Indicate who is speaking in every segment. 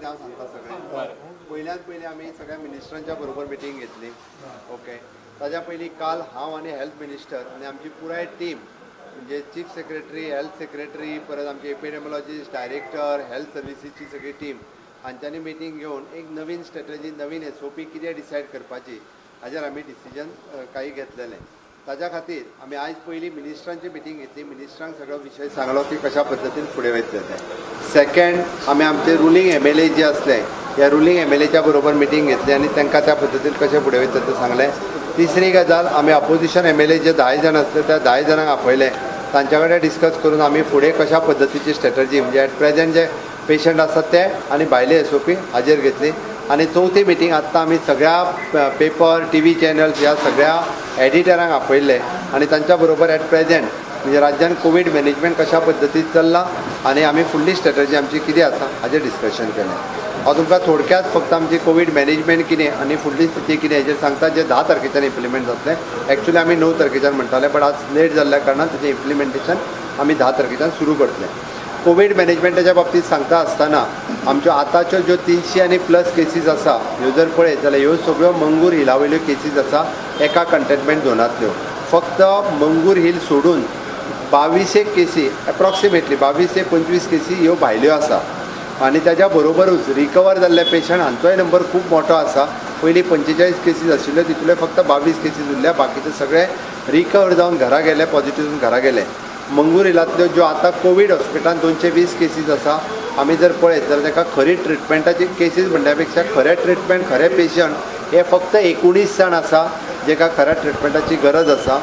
Speaker 1: हांव सांगता सगळें. पयल्यात पयलीं आमी सगळ्या मिनिस्टरांच्या बरोबर मिटींग घेतली. ओके, ताज्या पयलीं काल हांव आनी हेल्थ मिनिस्टर आनी आमची पुराय टीम, म्हणजे चीफ सेक्रेटरी, हेल्थ सेक्रेटरी, परत आमचे एपिडेमॉलॉजिस्ट, डायरेक्टर, हेल्थ सर्विसीची सगळी टीम हांच्यांनी मिटींग घेवन एक नवीन स्ट्रेटजी, नवीन एसओपी कितें डिसायड करपाची हाजेर आमी डिसिजन काही घेतलेलें. ताज्या खातीर आमी आयज पयलीं मिनिस्टरांची मिटींग घेतली. मिनिस्टरांक सगळो विशय सांगलो की कशा पद्दतीन फुडें वयतले ते. सेकंड, आमी आमचे रुलींग एमएलए जे आसले, ह्या रुलींग एमएलएच्या बरोबर मिटींग घेतली आनी तांकां त्या पद्दतीन कशें फुडें वयतले तें सांगलें. तिसरी गजाल, आमी अपोजिशन एमएलए जे 10 जाण आसले, त्या 10 जाणांक आपयले. तांच्या कडेन डिस्कस करून आमी फुडें कशा पद्दतीची स्ट्रेटजी, म्हणजे एट प्रेझेंट जे पेशंट आसात ते आनी भायले एसओपी हाजेर घेतली. आनी चवथी मिटींग आत्तां आमी सगळ्या पेपर, टीव्ही चॅनल्स ह्या सगळ्या एडिटरांक आपयल्ले आनी तांच्या बरोबर एट प्रेझेंट म्हणजे राज्यान कोवीड मॅनेजमेंट कशा पद्दतीन चल्लां आनी आमी फुडली स्ट्रेटजी आमची कितें आसा हाजेर डिस्कशन केलें. हांव तुमकां थोडक्यात फक्त आमची कोवीड मॅनेजमेंट कितें आनी फुडली स्थिती कितें हेजेर सांगता, जे 10 तारखेच्यान इम्प्लिमेंट जातलें. एक्चुली आमी 9 तारखेच्यान म्हणटाले, बट आज लेट जाल्ल्या कारणान तेजें इम्प्लिमेंटेशन आमी 10 तारखेच्यान सुरू करतले. कोवीड मॅनेजमेंटाच्या बाबतींत सांगता आसतना आमच्यो आतांच्यो ज्यो 300 आनी प्लस केसीस आसा, ह्यो जर पळयत जाल्यार ह्यो सगळ्यो मंगूर हिला वयल्यो केसीस आसा. एका कंटेनमेंट झोनांतल्यो फक्त मंगूर हिल सोडून 22 एक केसी, एप्रॉक्सिमेटली 22 ते 25 केसी ह्यो भायल्यो आसा. आनी ताज्या बरोबरूच रिकवर जाल्ले पेशंट हांचोय नंबर खूब मोठो आसा. पयलीं 45 केसीस आशिल्ल्यो, तितूंतले फक्त 22 केसीस उरल्या. बाकीचे सगळे रिकवर जावन घरा गेले, पॉझिटीव जावन घरा गेले. मंगूर हिलांतल्यो ज्यो आतां कोवीड हॉस्पिटलान 220 केसीस आसा, आमी जर पळयत जाल्यार ताका खरी ट्रिटमेंटाची केसीस म्हणल्या पेक्षा खरें ट्रिटमेंट, खरे पेशंट हे फक्त 19 जाण आसा, जेका खऱ्या ट्रिटमेंटाची गरज आसा.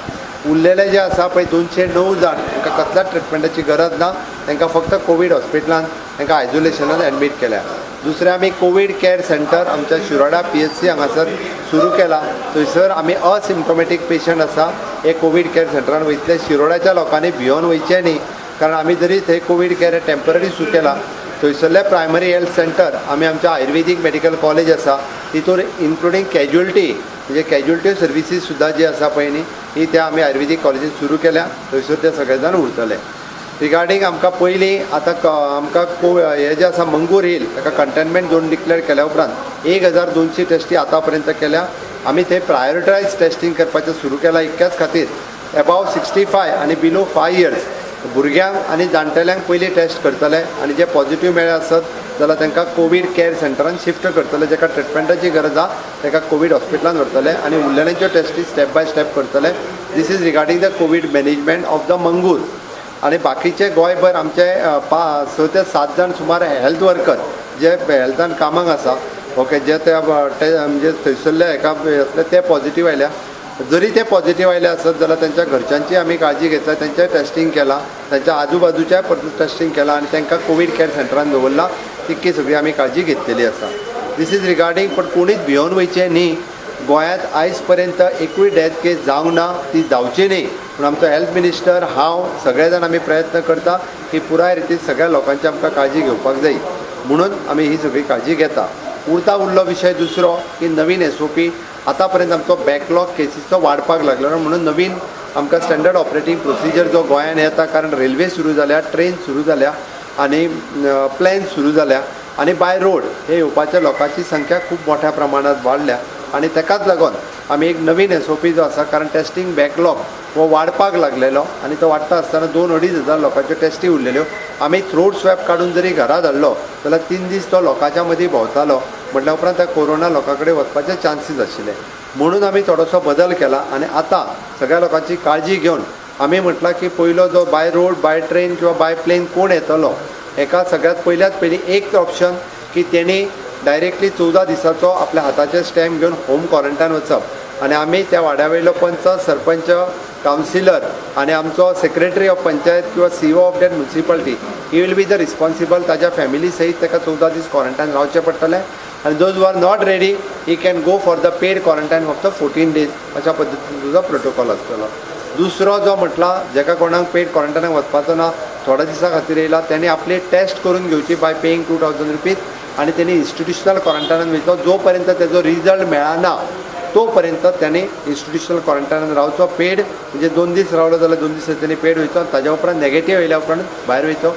Speaker 1: उरलेले जे आसा पळय 209 जाण, तांकां कसल्याच ट्रिटमेंटाची गरज ना. तांकां फक्त कोवीड हॉस्पिटलान तांकां आयसोलेशनान एडमीट केल्या. दुसरें, आमी कोवीड कॅर सेंटर आमच्या शिरोडा पीएचसी हांगासर सुरू केला. थंयसर आमी असिम्टोमॅटीक पेशंट आसा हे कोवीड कॅर सेंटरान वयतले. शिरोड्याच्या लोकांनी भियोन वयचें न्ही, कारण आमी जरी थंय कोवीड कॅर टेंपररी सुरू केला, थंयसरले प्रायमरी हेल्थ सेंटर आमी आमच्या आयुर्वेदीक मेडिकल कॉलेज आसा तितून इन्क्लुडींग कॅज्युअल्टी, म्हणजे कॅज्युअल्टी सर्विसीस सुद्दां जी आसा पळय न्ही, ही त्या आमी आयुर्वेदीक कॉलेजीन सुरू केल्या. थंयसर ते सगळे जाण उरतले. रिगार्डींग आमकां पयलीं आतां आमकां हे जे आसा मंगूर हिल, ताका कंटेनमेंट झोन डिक्लेअर केल्या उपरांत 1200 टेस्टी आतां पर्यंत केल्या. आमी थंय प्रायोरिटायज टेस्टींग करपाचें सुरू केलां. इतक्याच खातीर एबाव 65 आनी बिलो 5 इयर्स भुरग्यांक आनी जाणटेल्यांक पयलीं टेस्ट करतले आनी जे पॉझिटीव मेळ्ळे आसत जाल्यार तांकां कोवीड कॅर सेंटरान शिफ्ट करतले. जेका ट्रिटमेंटाची गरज आहा ताका कोवीड हॉस्पिटलान व्हरतले आनी उरलेल्यांच्यो टेस्टी स्टेप बाय स्टेप करतले. This is regarding the Covid management of the Mangor. आनी बाकीचे गोंयभर आमचे 6 ते 7 जाण सुमार हेल्थ वर्कर जे हेल्थान कामाक आसा, ओके, जे त्या म्हणजे थंयसरल्या हेका येतले ते पॉझिटीव आयल्या. जरी ते पॉझिटीव आयले आसत जाल्यार तांच्या घरच्यांची आमी काळजी घेतल्या, तांचें टेस्टींग केलां, तांच्या आजूबाजूच्याय परत टेस्टींग केलां आनी तांकां कोवीड कॅर सेंटरान दवरला. तितकी सगळी आमी काळजी घेतलेली आसा. This is regarding, पण कोणीच भियोन वयचें न्ही. गोंयांत आयज पर्यंत एकूय डेथ केस जावंक ना, ती जावची न्ही पूण आमचो हेल्थ मिनिस्टर, हांव, सगळे जाण आमी प्रयत्न करता की पुराय रितीन सगळ्या लोकांची आमकां काळजी घेवपाक जाय म्हणून आमी ही सगळी काळजी घेता. उरता उरलो विशय दुसरो की नवीन एसओपी, आतां पर्यंत आमचो बॅकलॉग केसीचो वाडपाक लागलो म्हणून नवीन आमकां स्टँडर्ड ऑपरेटींग प्रोसिजर जो गोंयांत येता, कारण रेल्वे सुरू जाल्या, ट्रेन सुरू जाल्या आनी प्लेन सुरू जाल्या आनी बाय रोड हे येवपाच्या लोकांची संख्या खूब मोठ्या प्रमाणात वाडल्या आनी ताकाच लागून आमी एक नवीन एसओपी जो आसा, कारण टेस्टींग बॅकलॉग हो वाडपाक लागलेलो आनी तो वाडटा आसतना 2-2.5 हजार लोकांच्यो टेस्टी उरलेल्यो. आमी थ्रोट स्वॅब काडून जरी घरा धाडलो जाल्यार 3 दीस तो लोकांच्या मदीं भोंवतालो म्हटल्या उपरांत त्या कोरोना लोकां कडेन वचपाचे चान्सीस आशिल्ले. म्हणून आमी थोडोसो बदल केला आनी आतां सगळ्या लोकांची काळजी घेवन आमी म्हटलां की पयलो जो बाय रोड, बाय ट्रेन किंवा बाय प्लेन कोण येतलो, हेका सगळ्यात पयल्यात पयलीं एक ऑप्शन की तेणी डायरेक्टली 14 दिसाचो आपल्या हाताचेर स्टॅम्प घेवन होम क्वॉरंटायन वचप आनी आमी त्या वाड्या वयलो पंच, सरपंच, कावन्सिलर आनी आमचो सेक्रेटरी ऑफ पंचायत किंवा CEO of that municipality, he will be the responsible. ताज्या फॅमिली सहित ताका 14 दीस क्वॉरंटायन रावचें पडटलें आनी those who are not ready, he can go for the paid quarantine of the 14 days. अशा पद्दतीन तुजो प्रोटोकॉल आसतलो. दुसरो जो म्हटला, जेका कोणाक पेड क्वॉरंटायनाक वचपाचो ना, थोड्या दिसां खातीर येयला, तेणी आपली टेस्ट करून घेवची बाय पेईंग 2000 रुपीज आनी तेणी इन्स्टिट्युशनल क्वॉरंटायनान वयतलो. जो पर्यंत तेजो रिजल्ट मेळना तो पर्यंत त्याने इन्स्टिट्युशनल क्वॉरंटायनान रावचो पेड. म्हणजे 2 दीस रावलो जाल्यार 2 दीस तेणी पेड वयचो आनी ताज्या उपरांत नेगेटीव येयल्या उपरांत भायर वयचो,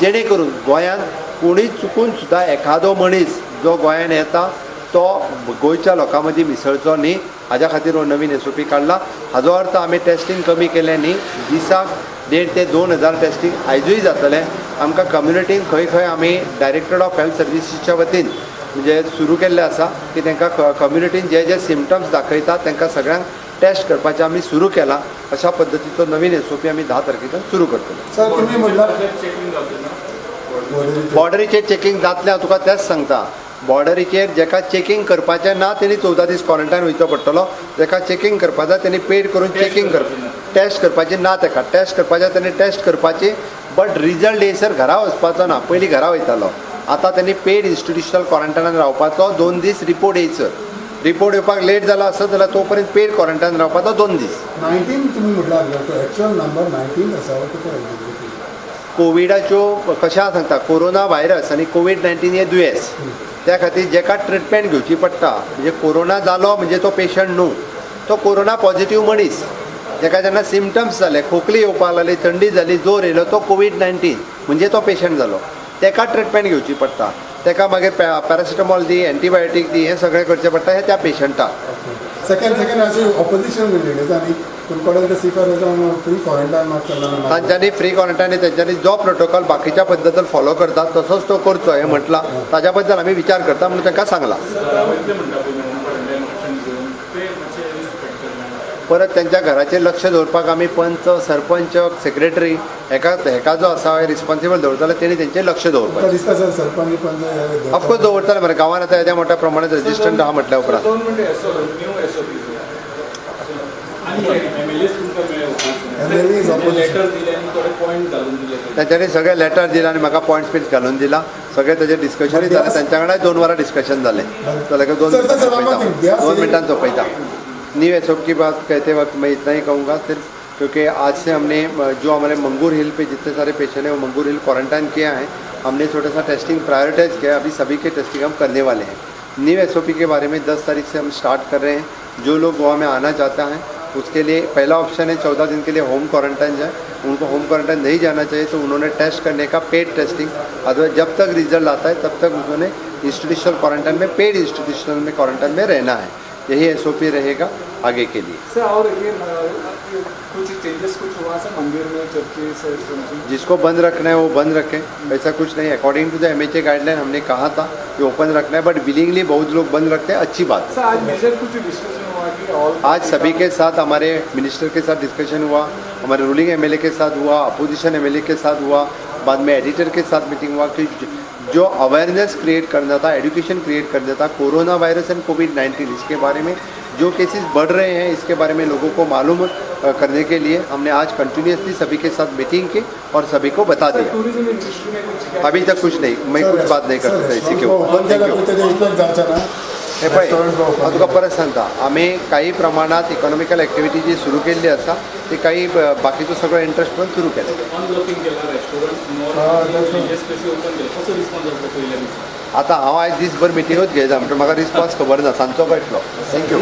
Speaker 1: जेणे करून गोंयांत कोणी चुकून सुद्दां एखादो मनीस जो गोंयान येता तो गोंयच्या लोकां मदीं मिसळचो न्ही, हाज्या खातीर हो नवीन एसओपी काडला. हाजो अर्थ आमी टेस्टींग कमी केलें न्ही, दिसाक 1,500 ते 2,000 टेस्टींग आयजूय जातलें. आमकां कम्युनिटीन खंय खंय आमी डायरेक्टर ऑफ हेल्थ सर्विसीसच्या वतीन म्हणजे सुरू केल्लें आसा की तांकां कम्युनिटीन जे जे सिमटम्स दाखयता तांकां सगळ्यांक टेस्ट करपाचें आमी सुरू केलां. अशा पद्दतीचो नवीन एसओपी आमी 10 तारखेच्यान सुरू करतले.
Speaker 2: सर, तुम्ही म्हटलं
Speaker 3: चेकिंग जावचें ना?
Speaker 1: बॉर्डरीचेर चेकिंग जातलें, हांव तुका तेंच सांगता. बॉर्डरीचेर जेका चेकिंग करपाचें ना तेणी 14 दीस क्वॉरंटायन वयचो पडटलो. जेका चेकिंग करपा जाय तेणी पेड करून चेकिंग कर, टेस्ट करपाची ना तेका, टेस्ट करपाचें तेणी टेस्ट करपाची, बट रिजल्ट येयसर घरा वचपाचो ना. पयलीं घरा वयतालो, आतां तेणी पेड इन्स्टिट्युशनल क्वॉरंटायनान रावपाचो 2 दीस रिपोर्ट येयसर. रिपोर्ट येवपाक लेट जाला आसत जाल्यार तो पर्यंत पेड क्वॉरंटायन रावपाचो 2 दीस.
Speaker 2: 19 तुम्ही म्हटलं, तो एक्चुअल नंबर 19 असा कितें?
Speaker 1: कोविडाच्यो कशें हांव सांगता, कोरोना व्हायरस आनी कोवीड-19 हे दुयेंस, त्या खातीर जेका ट्रिटमेंट घेवची पडटा, म्हणजे कोरोना जालो म्हणजे तो पेशंट न्हू, तो कोरोना पॉझिटीव मनीस जेका जेन्ना सिमटम्स जाले, खोकली येवपाक लागली, थंडी जाली, जोर येयलो, तो कोवीड-19 म्हणजे तो पेशंट जालो. तेका ट्रिटमेंट घेवची पडटा, तेका मागीर पॅरासिटामॉल दी, एंटीबायोटीक दी, हें सगळें करचें पडटा हें त्या पेशंटाक.
Speaker 2: सेकंड सेकंड अशी ऑपोजिशन लिडर्स आनी तुमकडे ते स्पीकर फ्री क्वॉरंटायन मागता.
Speaker 1: तांच्यांनी फ्री क्वॉरंटायन, तेंच्यांनी जो प्रोटोकॉल बाकीच्या पद्दतीन फॉलो करता तसोच तो करचो हें म्हटलां. ताज्या बद्दल आमी विचार करता म्हणून तांकां सांगलां.
Speaker 3: वयतले म्हणटा पळय होम क्वॉरंटायन ऑप्शन घेवन ते मातशे रिस्पेक्ट करना.
Speaker 1: परत त्यांच्या घराचेर लक्ष दवरपाक आमी पंच, सरपंच, सेक्रेटरी हेका हेका जो आसा रिस्पॉन्सिबल दवरतले, तेणी तेंचेर लक्ष दवरपाचें.
Speaker 2: दिसता सर, सरपंच पंच?
Speaker 1: ऑफकोर्स दवरतले मरे, गांवांत आतां येद्या मोठ्या प्रमाणात रेजिस्टंट आहा म्हटल्या उपरांत.
Speaker 3: दोन मिनटं एसओ न्यू एसओपी आनी एमएलए तुमकां मेळ्ळे?
Speaker 2: MLA is opposition.
Speaker 3: Letter दिले आनी थोडे पॉयंट घालून दिले.
Speaker 1: तेंच्यांनी सगळे लेटर दिले आनी म्हाका पॉयंट्स बीन घालून दिला, सगळें तेजें डिस्कशनूय जालें. तेंच्या वांगडा 2 वरां डिस्कशन जालें. जाल्यार 2
Speaker 2: सर, सर,
Speaker 1: मिनटां
Speaker 2: one more thing. They are
Speaker 1: 2
Speaker 2: saying-
Speaker 1: मिनटां सोंपयता. न्यू एसओपी की बात कहते वक्त मैं इतना ही कहूँगा सिर्फ, क्योंकि आज से हमने जो हमारे मंगूर हिल पे जितने सारे पेशेंट हैं वो मंगूर हिल क्वारंटाइन किया है. हमने छोटा सा टेस्टिंग प्रायोरिटाइज किया है, अभी सभी के टेस्टिंग हम करने वाले हैं. न्यू एसओपी के बारे में 10 तारीख से हम स्टार्ट कर रहे हैं. जो लोग गोवा में आना चाहता है उसके लिए पहला ऑप्शन है 14 दिन के लिए होम क्वारंटाइन जाए. उनको होम क्वारंटाइन नहीं जाना चाहिए तो उन्होंने टेस्ट करने का पेड टेस्टिंग, अदरवाइज जब तक रिजल्ट आता है तब तक उन्होंने इंस्टीट्यूशनल क्वारंटाइन में, पेड इंस्टीट्यूशनल में क्वारंटाइन में रहना है. यही एसओपी रहेगा आगे के लिए.
Speaker 4: सर, और ये कुछ चेंजेस कुछ हुआ सर, मंदिर में, चर्चेस समथिंग?
Speaker 1: जिसको बंद रखना है वो बंद रखें, ऐसा कुछ नहीं. according to the MHA guideline हमने कहा था कि ओपन रखना है, बट विलिंगली बहुत लोग बंद रखते हैं, अच्छी बात है.
Speaker 4: सर, आज मेजर कुछ डिस्कशन हुआ कि ऑल
Speaker 1: आज सभी के साथ, हमारे मिनिस्टर के साथ डिस्कशन हुआ, हमारे रूलिंग एमएलए के साथ हुआ, अपोजिशन एमएलए के साथ हुआ, बाद में एडिटर के साथ मीटिंग हुआ कि जो अवेयरनेस क्रिएट करना था, एजुकेशन क्रिएट करना था कोरोना वायरस एंड कोविड-19 इसके बारे में, जो केसेस बढ़ रहे हैं इसके बारे में लोगों को मालूम करने के लिए हमने आज कंटिन्यूसली सभी के साथ मीटिंग की और सभी को बता
Speaker 4: सर,
Speaker 1: दिया.
Speaker 4: टूरिज्म इंडस्ट्री में कुछ क्या?
Speaker 1: अभी तक कुछ नहीं, मैं कुछ बात नहीं कर सकता इसी के ऊपर.
Speaker 2: ओपन
Speaker 1: thank
Speaker 2: केला
Speaker 1: you.
Speaker 2: तेजे इफेक्ट जावचा ना?
Speaker 1: हे पळय,
Speaker 2: Restaurants open.
Speaker 1: हांव तुका परत सांगता, आमी काही प्रमाणात इकॉनॉमिकल एक्टिविटी जी सुरू केल्ली आसा ती काही बाकीचो सगळो इंट्रस्ट पण सुरू केले.
Speaker 3: अनलॉकिंग केला, रेस्टॉरंट्स मॉल,
Speaker 2: हा, that's right.
Speaker 3: Religious Plessis open केले, कसो रिस्पॉन्स जातलो पयल्या दिसा?
Speaker 1: आतां हांव आयज दीसभर मिटिंगूच घेयता म्हणटा, म्हाका रिस्पॉन्स खबर ना, सांजचो कळटलो. Thank you.